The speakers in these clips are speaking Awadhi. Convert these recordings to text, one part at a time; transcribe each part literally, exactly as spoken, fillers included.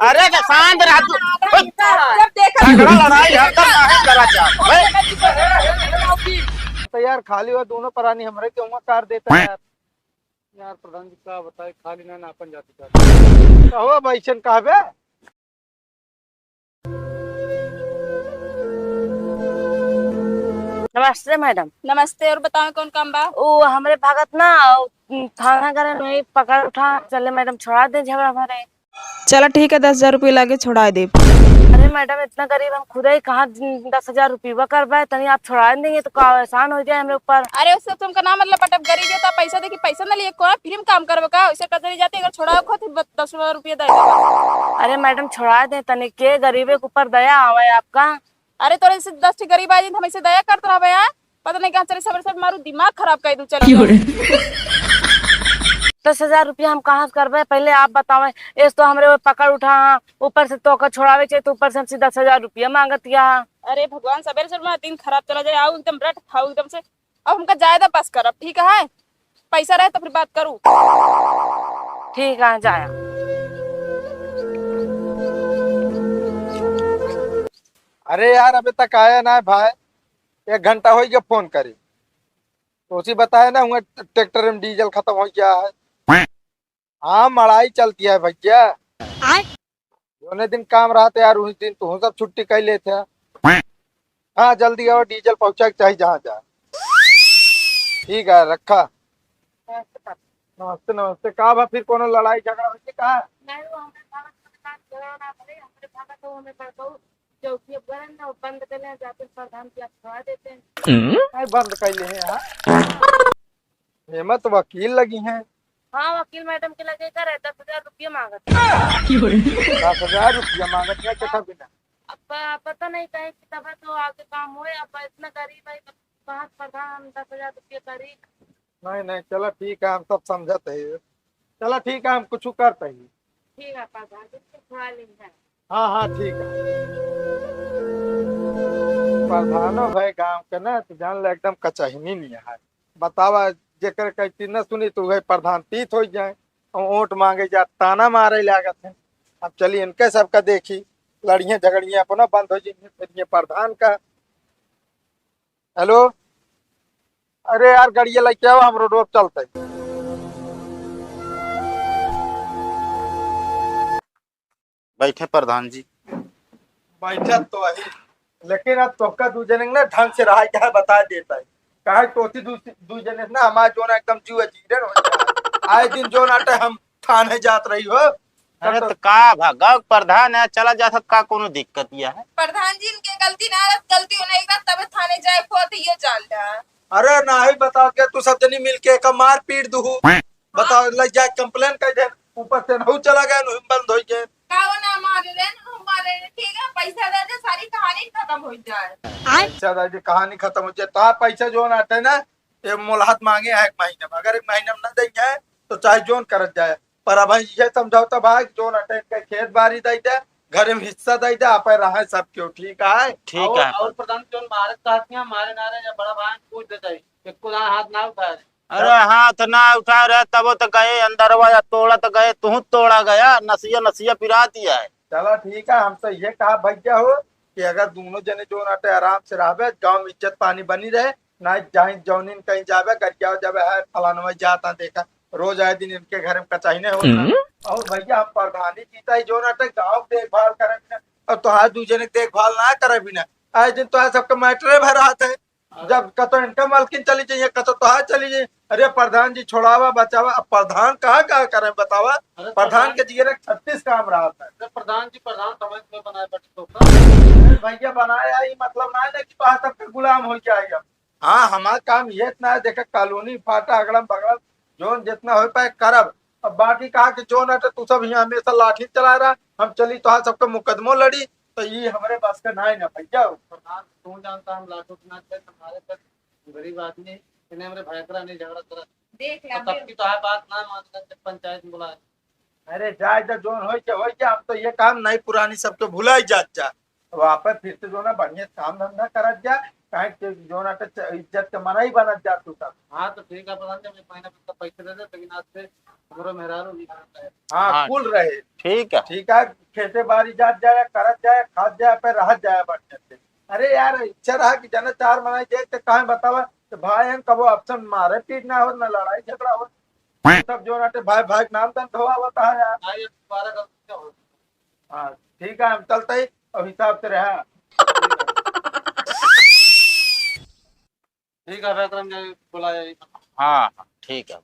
अरे तो शांत रह तू। जब देखा झगड़ा लड़ाई हरदम काहे करा जा? तो यार, खाली वो दोनों परानी हमरे के हुआ कार देता है यार। यार प्रधान जी, का बताए, खाली ना, ना अपन जाति का। कहो भाई, सन कहबे। नमस्ते मैडम। नमस्ते, और बताओ कौन काम बा? ओ हमरे भगत ना, ओ, थाना गए नहीं, पकड़ उठा, चले मैडम, छोड़ा दे झगड़ा भरे। चला ठीक है, दस हजार रुपया लागे, छोड़ा दे। अरे मैडम, इतना गरीब हम खुद ही कहाँ दस हजार रुपया करबे, तनी आप छोड़ा देंगे तो का एहसान हो जाए हमरे ऊपर। अरे उससे तुमका ना मतलब, पटब गरीब है तो पैसा दे के पैसा ना लिए, कोई फ्री में काम करबे का? उसे कचरी जाती, अगर छोड़ा खो तो दस हजार रुपया दे देगा। अरे मैडम, छोड़ा दे तनी, के गरीबे के ऊपर दया आवे आपका? अरे तोरे जैसे दस ठे गरीब आ जाए तो हम ऐसे दया करत रहबे यार। पता नहीं कहाँ चले, सबर सबर मारू, दिमाग खराब कर दू। चलो। दस हजार रुपया हम कहाँ से करबे, पहले आप बतावे। एस तो हमरे वो पकड़ उठा, ऊपर से तोका छोड़ावे चाहिए, तो ऊपर से हमसे दस हजार रुपया मांगत या। अरे भगवान, सवेरे सवेरे हमारा दिन खराब चला जाए, आओ एकदम रट खाओ एकदम से। अब हमका जायदा पास करब, ठीक है? पैसा रहे तो फिर बात करू। ठीक है, जाया। अरे यार, अबे तक आया ना है भाई, एक घंटा हो गया फोन करे। तो उसी बताया ना, हुआ ट्रैक्टर में डीजल खत्म हो गया है। हाँ, मड़ाई चलती है भैया। आय? जोने दिन काम रहते यार, उस दिन तो सब छुट्टी कर लेते हैं। हाँ, जल्दी आओ, डीजल पहुँचा के चाहे जहाँ जा। ठीक है, रखा। नमस्ते, नमस्ते। का बा फिर, कोनो लड़ाई झगड़ा होइसे का? नहीं, वो हमरे भगत के साथ झगड़ा ना भले, हमरे भगत हो, हमें बड़काऊ चौकी अब गरम ना, बंद कर ले, जाते प्रधान की आप खवा देते हैं। नहीं, बंद कर ले हैं, हाँ। हेमत वकील लगी हैं। हाँ, वकील मैडम के लगे करे, दस हजार रुपये मांगत है। दस हजार रुपया मांगत है, देखा बिना। अब प-, पता नहीं कहे कि तब तो आगे काम होए, अब इतना गरीब है, तो कहाँ से प्रधान दस हजार रुपये करी? नहीं, नहीं, चला ठीक है, हम सब समझत है। चला ठीक है, हम कुछ करते हैं। ठीक है, प्रधान जी, कुछ खा ली है। हाँ, हाँ, ठीक है। प्रधानो भाई गांव के ना, तो जान ले एकदम कचहिनी नहीं है। बतावा, जेकर कहती न सुनी तो वह प्रधान तीत हो जाए और वोट मांगे जा, ताना मारे लागत है। अब चलिए इनके सबका देखी, लड़ियाँ झगड़ियाँ अपना बंद हो जाइए, फिर ये प्रधान का। हेलो, अरे यार, गड़िया लेके आओ, हम रोडवा पे चलते हैं। बैठे प्रधान जी। बैठत तो वही, लेकिन अब तोहका दू जने ना ढंग से रहा क्या है, बता देता है। काहे तोती दू, दू जने से ना हमार जोन एकदम जीव अजीरन हो जाए। आए दिन जोन आटे हम थाने जात रही हो। अरे तो का भागा प्रधान है, चला जात का कोनो दिक्कत यह है? प्रधान जी, इनके गलती ना रहत, गलती होने एक बार तबे थाने जाए को तो ये जान ला। अरे नाही बता के तू सब जनी मिलके एक मार पीट दुहू। बताओ, लग जाए कंप्लेन कर दे, ऊपर से नहू चला गया, नहू बंद हो गए। का वो ना मारे रे, ना मारे रे, ठीक है, पैसा दे दे, सारी कहानी खत्म हो जाए। पैसा दे दे, कहानी खत्म हो जाए। तो आप पैसा जो ना आते ना, ये मुलाहत मांगे हैं एक महीने में, अगर एक महीने में ना देंगे तो चाहे जोन करत जाए, पर अब ये समझौता भाई जोन अटेंड के खेत बारी दे दे, घर में हिस्सा दे दे, आप रहे सब क्यों, ठीक है? ठीक और, है। और प्रधान जोन मारे कहती हैं, मारे ना रहे, जब बड़ा भाई पूछ देता है, एक को हाथ ना उठाए। अरे हाथ ना उठा रहे, तब तो गए अंदरवा या तोड़ा तो गए, तू तोड़ा गया, नसिया नसिया पिरा दिया है। चला ठीक है, हम तो ये कहा भैया हो कि अगर दोनों जने जोन अटे आराम से रहबे, गाँव में इज्जत पानी बनी रहे, ना जाए जौनिन कहीं जाबे, गरिया जाबे, है फलानवा जाता देखा, रोज आए दिन इनके घर में कचाही नहीं होता। हम्म। और भैया हम प्रधानी जीता ही जोन अटे गाँव के देखभाल करे बिना, और तोहार दू जने के देखभाल ना करे बिना, आए दिन तोहार सबके मैटरे भर रहत है। जब कतो इनका मालकिन चली जाइए, कतो तोहार चली जाइए, अरे प्रधान जी छोड़ावा बचावा, अब प्रधान कहाँ कहाँ करे बतावा? अरे प्रधान प्रधान के जिए छत्तीस काम रहत है। अरे प्रधान जी, प्रधान समझ में बनाए बैठे तो का? अरे भैया बनाए आई मतलब ना है ना कि तोहार सबके गुलाम हो जाए अब। हाँ, हमार काम ये इतना है, देखे कॉलोनी फाटा अगड़म बगड़म जोन जितना हो पाए करब। अब बाकी कहा कि जोन है तो तू सब यहाँ हमेशा लाठी चला रहा, हम चली तोहार सबके मुकदमो लड़ी, तो ये हमरे बस का ना है ना भैया। प्रधान, तू जानता हम लाठू के ना थे, हमारे पर गरीब आदमी, इन्हें हमरे भयंकर नहीं झगड़ा करत। देख ले, और तब की तो है बात ना मान कर पंचायत में बुलाए। अरे जाए जा, जोन होई के होई के, हम तो ये काम नहीं पुरानी सबके भुलाई जात जा। अब आप फिर से जो ना बढ़िया काम धंधा करत जा, काहे के जोन आटे च-, इज्जत के मनई बनत जा तू तब। हाँ, तो ठीक है, प्रधान जी, मुझे महीना भर का पैसा दे दे, लेकिन आज से हमरो मेहरारू भी घर रहे। हाँ, हाँ, कुल रहे। ठीक है। ठीक है, खेते बारी जात जाए, करत जाए, खात जाए, पे रहत जाए बढ़िया से। अरे यार, इच्छा रहा कि जने चार मनाई जाए, तो काहे बतावा, तो भाई हम कबो आपसन मारे पीट ना हो, ना लड़ाई झगड़ा हो। सब जोन आटे भाई, भाई के नाम तन धोआ होता है यार। हाँ, ये दोबारा गलती ना हो। हाँ, ठीक है, हम चलते ही, अब हिसाब से रहा। ठीक है, विक्रम जी, बुलाया ही। हाँ, हाँ, ठीक है।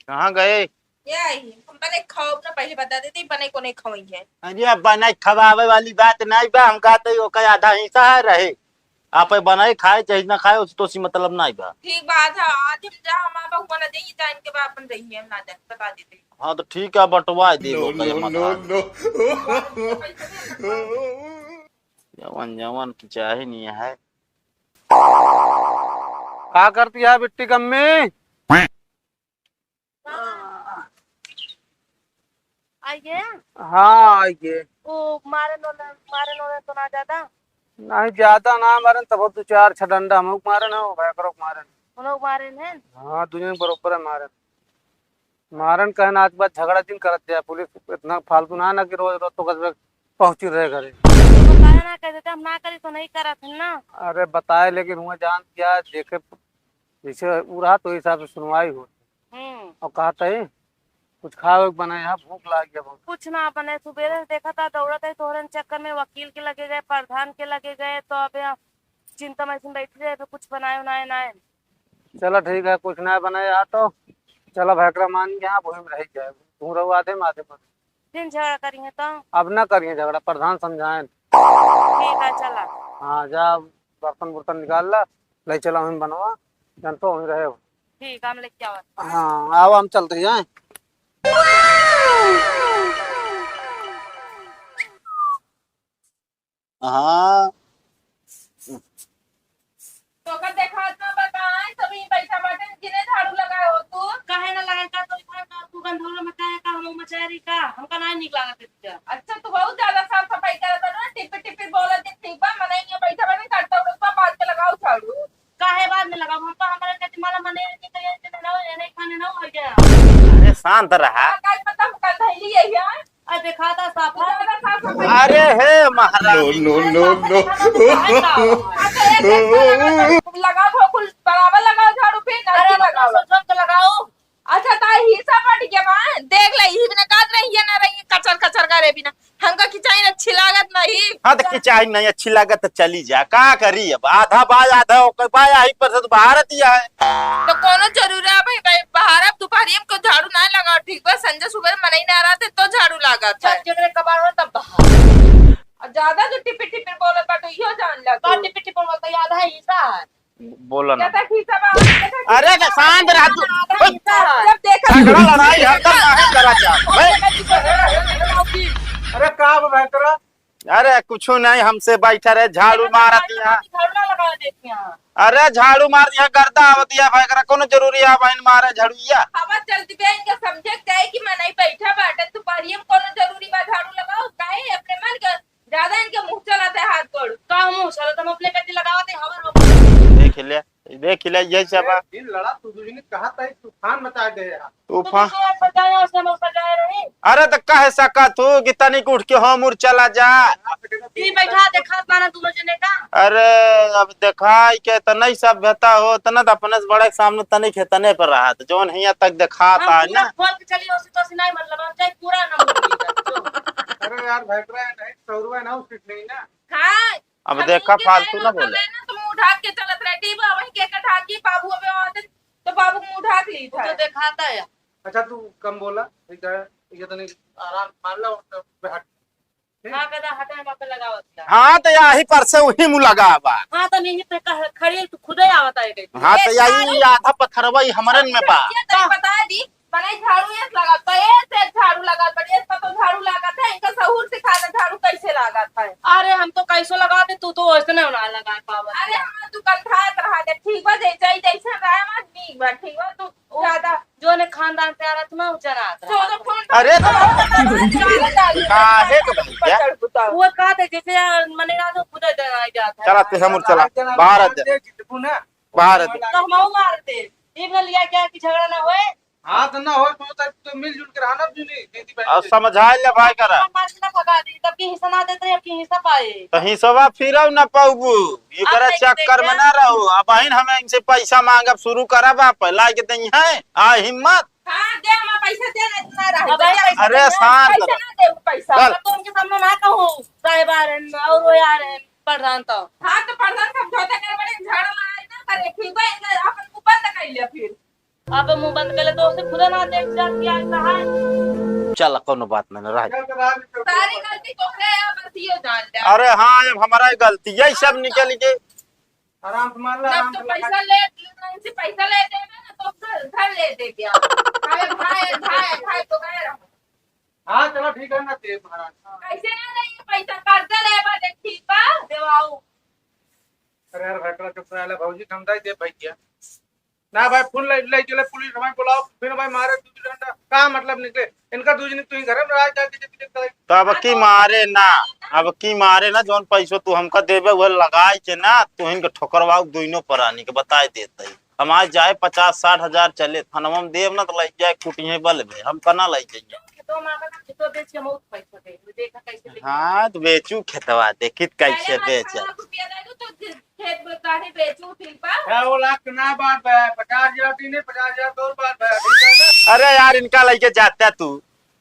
कहाँ गए? ये आई, हम बने खाओ ना, पहले बता देते, बने को नहीं खवाई है। अरे, अब बनाई खवावे वाली बात नहीं बा, हम कहते ही ओकर आधा हिस्सा है रहे। आप बनाई खाए चाहे ना खाए, उस तो सी मतलब नहीं बा। ठीक बात है, आज हम जा, हम आप हुआ ना जाइए, टाइम के बाद अपन रहिए, हम ना जाए, बता देते। हाँ, तो ठीक है, बंटवा दे नो, ओकर नो, मकान। No, no. जवन, जवन की चाहे नहीं है। का करती है बिट्टी कम्मी? आइए। हाँ, आइए। वो मारे नोले, मारे नोले तो ना ज्यादा? नहीं, ज्यादा ना मारे, तब दो चार छह डंडा हम लोग मारे ना, वो भैकरो मारे। हम लोग मारे हैं? हाँ, दुनिया बरोबर है मारे। मारन कहन आज बात झगड़ा जिन करत जाए, पुलिस इतना फालतू ना, ना कि रोज रोज तो कसबे पहुंची रहे घरे। तो काहे ना कह देते, हम ना करी तो नहीं करत है ना। अरे बताए, लेकिन हुआ जान क्या देखे, जैसे उ रहा तो हिसाब से सुनवाई हो। हम्म। और कहते ही कुछ खावे के बनाए, यहाँ भूख लाग गया बहुत। कुछ ना बने, सुबेरे से देखा था दौड़त है तोहरन चक्कर में, वकील के लगे गए, प्रधान के लगे गए, तो अब यहाँ चिंता में ऐसे बैठ रहे, अभी कुछ बनाए उनाए ना है। चलो ठीक है, कुछ ना बनाए आ तो चलो भैकरा मान के यहाँ वही में रह जाए, तू रहो आधे में आधे में। दिन झगड़ा करिए तो? अब ना करिए झगड़ा, प्रधान समझाएं। ठीक है, चला। हाँ, जा बर्तन बुर्तन निकाल ला, ले चला वहीं बनवा, जन तो वहीं रहे हो। ठीक है, हम लेके आवा। हाँ, आओ हम चलते हैं। हाँ। तोका देखात ना बा का, सब ही बैठा बाटे, जिने झाड़ू लगाए हो तू। काहे ना लगाए का, तो इधर का तू गंधौला मचाए का, हम मचाए रही का, हमका ना नीक लागत है तुझे। अच्छा, तू बहुत ज्यादा साफ सफाई करत बाटे ना, टिपिर टिपिर बोलत है, ठीक बा, मनई यहाँ बैठा बाटे, करता उड़त बा, बाद में लगाओ झाड़ू। काहे बाद में लगाओ, हमका हमारे जति माला मने के कहे के ना हो, ये नहीं खाने ना हो गया। अरे शांत रहा। का, का पता हम कंधैली है यार। आ, देखा था साफा। अरे हे महाराज। No, no, no, no। लगाओ, कुल बराबर लगाओ झाड़ू, फिर नलकी लगाओ। सोच के लगाओ। अच्छा, ता हिस्सा बट गया बा। देख ले, यही बिना काट रही है ना रही, कचर कचर करे बिना। हमका खिंचाई अच्छी लागत नहीं। हाँ, तो खिंचाई नहीं अच्छी लागत तो चली जा, का करी अब? आधा बाय, आधा ओकर बाय, यही पर से तो बाहर दिया है। तो कोनो जरूरी है भाई, भाई बाहर अब दोपहरिया में को झाड़ू ना लगाओ, ठीक बा? संझा सुबह मनई ना रहते तो झाड़ू लागत है। जब जेकरे कबाड़ हो तब बाहर। और ज्यादा जो टिपिर टिपिर बोलत बाटू, इहो जान ला तो तू। टिपिर टिपिर बोलत है, आधा हिस्सा है। बोला ना। ज्यादा खींचा बा, ज्यादा खींचा अरे, बा। तो शांत रह तू। आधा हिस्सा है। जब देखा झगड़ा लड़ाई हरदम काहे करा चाह, बे? अरे का बा भैकरा? अरे कुछ नहीं, हमसे बैठा रहे, झाड़ू मारत यहाँ। झाड़ू ना लगा देती यहाँ। अरे झाड़ू मार दिया, गर्दा आवत या भाई, एकरा कोनो जरूरी है बहन मारे झाड़ुइया? हवा चलती बे, इनका समझे के चाही कि मनई बैठा बाटे, दोपहरिया में कोनो जरूरी बा झाड़ू लगाओ? काहे अपने मन के ज्यादा इनके मुँह चलत है हाथ गोड़? का मुँह चलत, हम अपने कति लगावत है, हमार हो। देख ले, देख ले, यही सब है। दिन लड़ा तू, दू जने कहा था, एक तूफान मचा दे यार। तूफान। तो तू तो सजाया, उसने हम सजाए रहे। अरे तो कह सका तू कि तनिक उठ के हम उर चला जा। ई बैठा देखा माना दोनों जने का। अरे अब देखाई के त नहीं सभ्यता हो, तना त अपने से बड़े के सामने तनिक है, तने पर रहा त जौन हियां तक देखात हम है पूरा ना। खोल के चली, ओसी तोसी नहीं मतलब, हम चाहे पूरा ना बोली, जो। अरे यार, भैकरा है नहीं, सौरवा ना उचित नहीं ना। हाँ, अब हम देखा, इनके फालतू नहीं ना बोले। बोले ना, तो मुंह ढाक के चलत रहे। टीबा वहीं के का ढाकी, बाबू अबे आते तो बाबू मुंह ढाक ली वो था। तो देखाता है। अच्छा, तू कम बोला, ठीक है, ये तनी आराम मान लो, उनका पे हट। ठीक? हाँ, कदा हटा है, वहाँ पे लगावत है। हाँ, तो यही पर से वही मुँह लगा बा। हाँ, तो नहीं तो कह, खड़ी तू खुदे आवत है कहीं। हाँ, ए, तो यही झाड़ू। आधा पथरवा ही हमरन में बा। ये तो बता दी, मने झाड़ू ये लगाता है, से झाड़ू लगाता है, इसका तो झाड़ू लगाता है, इनका सहूर सिखा दे, झाड़ू कैसे लगाता है। अरे, हम तो कैसो लगाते, तू तो वैसे नहीं ना लगा पावत अरे, है। हाँ, तू कंधात रहा दे, ठीक बा, जै-, जै-, जैसे रहे, मत नीक बा, ठीक बा, तू ओ, ज्यादा जो ने खानदान से आ रहा था ना, वो जनात रहा। जो तो फोन अरे तो काहे के बनी क्या? वो का थे, जैसे मने ना तो खुदा डराई जात है। चला, ते हमर चला, बाहर आ जा। बाहर आ जा। तो हम मार दे। इधर लिया क्या कि झगड़ा ना होए? हाँ, तो ना होए, तो, तो मिलजुल के रहना भी नहीं, दीदी बहन और से। समझाए ले भाई करा। हम मार के ना भगा दी, तब की हिस्सा ना देते, अब की हिस्सा पाए। तो हिस्सा फिर ना पाऊबू, ये अब करे नहीं चक्कर में देंगे। ना रहो। अब आइन हमें इनसे पैसा मांगब शुरू करब, आप लाए के दई है, आ हिम्मत। हाँ, दे, हम पैसा दे, इतना रहे। अब तो दे, पैसा अरे दे। शांत पैसा रह। ना दे, पैसा। चल। अब तो उनके सामने ना कहूँ, साहेब आ रहे हैं, और वो आ रहे हैं, प्रधान तो। हाँ, तो प्रधान समझौता करे बड़े, झगड़ा लड़ाई ना करे, ठीक बा, इतना अपन मुंह बंद कर लिया फिर। अब मुंह बंद कर ले, तो उसे खुदा ना देख जाती आज कहाँ है। चल, कोनो बात नहीं, रह जा। सारी गलती तोहरे है, बस यो जान ले। अरे हाँ, अब हमारा ही गलती, यही सब निकल के। आराम से मार ला, जब आराम तो से लगा। पैसा ले, इनसे पैसा ले देबे ना, तो घर, घर ले देबे आप। अरे भाई, भाई, भाई तो गए रहो। हाँ, चलो ठीक है ना, दे महाराज। कैसे ना ले ये पैसा, कर्जा ले बा, देख ठीक बा, देवाओ। अरे यार, भाई, चुप रह ले, भौजी, समझाई दे भैया। ना भाई, फोन ले, ले चले पुलिस, हमें बुलाओ, फिर भाई मारे दू डंडा, का मतलब निकले? इनका दू जनी तू ही घर में राज डाल के जब तक तो अब की मारे ना, अब की मारे ना, जौन पैसो तू हमका देबे, वह लगाए के ना, तू इनके ठोकरवाऊ दोनों परानी के बताए देते ही। हम आज जाए पचास साठ हजार चले, थानवा में देब ना, तो लग जाए कुटिये बल में, हम कना लग जाइए। खेतवा में आकर ना, खेतवा बेच के हम और पैसा दे, देखा कैसे लेके हाँ, तो बेचू खेतवा, देखित कैसे पहले हमारे बेच। खाना रुपया दे दो, तो खेत में काहे बेचू, ठीक बा? है, वो लाख के ना बात बा, पचास हजार दिन है, पचास हजार तो और बात बा, ठीक है ना? अरे यार, इनका लइके जाता तू।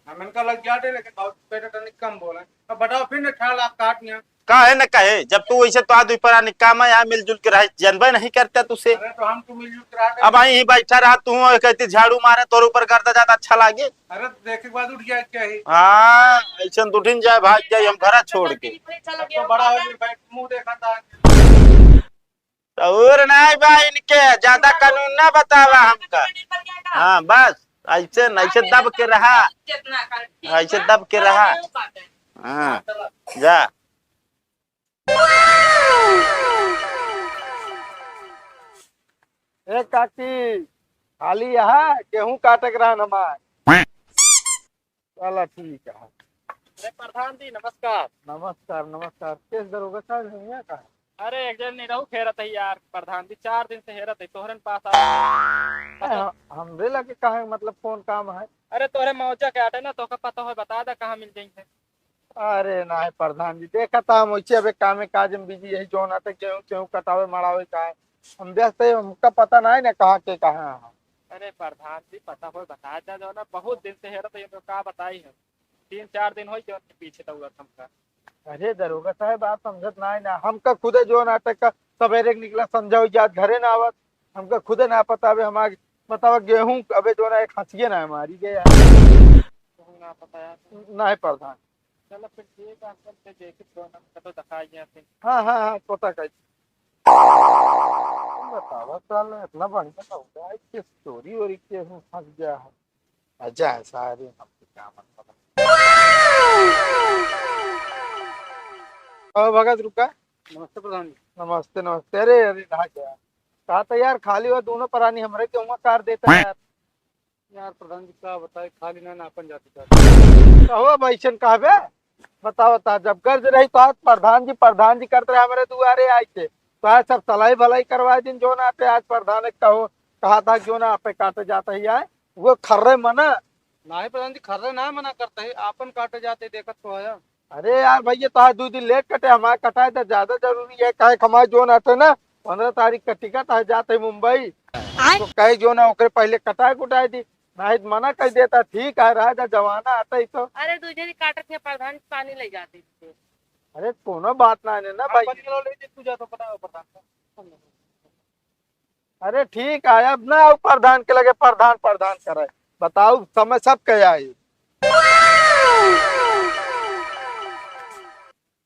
हम इनका लग जाते, लेकिन बहुत बेटा तनिक कम बोले। अब बताओ फिर ना, अठारह लाख काट लिया। काहे न कहे, जब तू वैसे तो आदमी पर निकाम है, यहाँ मिलजुल के रहे, जनबे नहीं करता तुसे। अरे तो हम तो मिलजुल के रहा अब आई ही बैठा रहा, तू कहती झाड़ू मारे, तोर ऊपर गर्दा ज्यादा अच्छा लागे। अरे तो देखे के बाद उठ जाए क्या ही? हाँ, ऐसे तो उठिन जाए, भाग जाए हम घरा छोड़ के। अब तो बड़ा हो गया, बैठ मुंह देखा था। और नहीं बा इनके, ज्यादा कानून ना बतावा हमका। हाँ, बस, ऐसे न, ऐसे दब के रहा। ऐसे दब के रहा। हाँ, जा। ए काकी, खाली यहाँ गेहूं काटे के रहन हमार। चला ठीक है। अरे प्रधान जी, नमस्कार। नमस्कार, नमस्कार। केस दरोगा साहब है यहाँ का? अरे एक जन निरहू हेरत है यार, प्रधान जी, चार दिन से हेरत है, तोहरन पास आ। अरे, हम, हमरे लगे काहे, मतलब, कौन काम है? अरे तोहरे मौजा के आटे ना, तोहका पता हो, बता दा कहाँ मिल जाई है। अरे नाहीं प्रधान जी, देखा था हम वैसे अबे कामे काज में बिजी, यही जौन आटे गेहूं, गेहूं कटावे, मड़ावे का है। हम व्यस्त है, हमका पता नाहीं ना कहाँ के कहाँ है। अरे प्रधान जी, पता हो बता दा, जो ना बहुत दिन से हेरत है, तो का बताई हम, तीन चार दिन हो गए पीछे दौड़त हमका। अरे दरोगा साहब, आप समझत नाहीं ना, हमका खुदे जौन आटे का सवेरे के निकला, संझा हो जात, घरे ना आवत, हमका खुदे ना पता, अबे हमार बतावा गेहूं, अबे जौन है, खसिए ना हमारी गया। कहूँ ना पता यार। नाहीं प्रधान। चलो फिर ठीक है, अंकल से देखित कौन हम कतो दिखाई गया थे। हाँ, हाँ, हाँ, पता कही। बतावा साला, इतना बढ़िया लौंडा है, किस चोरी वोरी के हूँ फंस गया है। अच्छा है सारे, हमको क्या मतलब है। ओ भगत रुका। नमस्ते प्रधान जी। नमस्ते, नमस्ते। अरे, अरे, रहा गया। कहा था यार, खाली हुआ दोनों परानी हमरे के हुआ कार देता है यार। यार प्रधान जी, का बताए, खाली ना, ना अपन जाति का। कहो अब ऐसन कहबे, बताओ ता, जब गर्ज रही तो आज प्रधान जी, प्रधान जी करत रहे हमरे दुआरे आए के, तो आज सब सलाई भलाई करवा दिन, जो ना आते आज प्रधान एक कहो, कहा था जो ना आपे काटे जाता ही आए, वो खर्रे मना। नाहीं प्रधान जी, खर्रे ना मना करते ही, आपन काटे जाते देखत तो आया। अरे यार भैया, तो आज दो दिन लेट कटे, हमारे कटाए तो ज्यादा जरूरी है, काहे कि हमारे जो ना आते ना, पन्द्रह तारीख का टिकट है, जाते मुंबई। आय। तो कहे जो ना ओकरे पहले कटाए कुटाए दी, नाहीं तो मना कर देता। ठीक है, रह जा, जमाना आता ही तो। अरे दूजे दिन काटत है प्रधान, पानी ले जाते थे। अरे कोनो बात ना है ना भाई। पानी लो, ले जे तू जा तो पता है प्रधान का। अरे ठीक है, अब ना आओ प्रधान के लगे, प्रधान प्रधान करे। बताओ, समय सब के आई।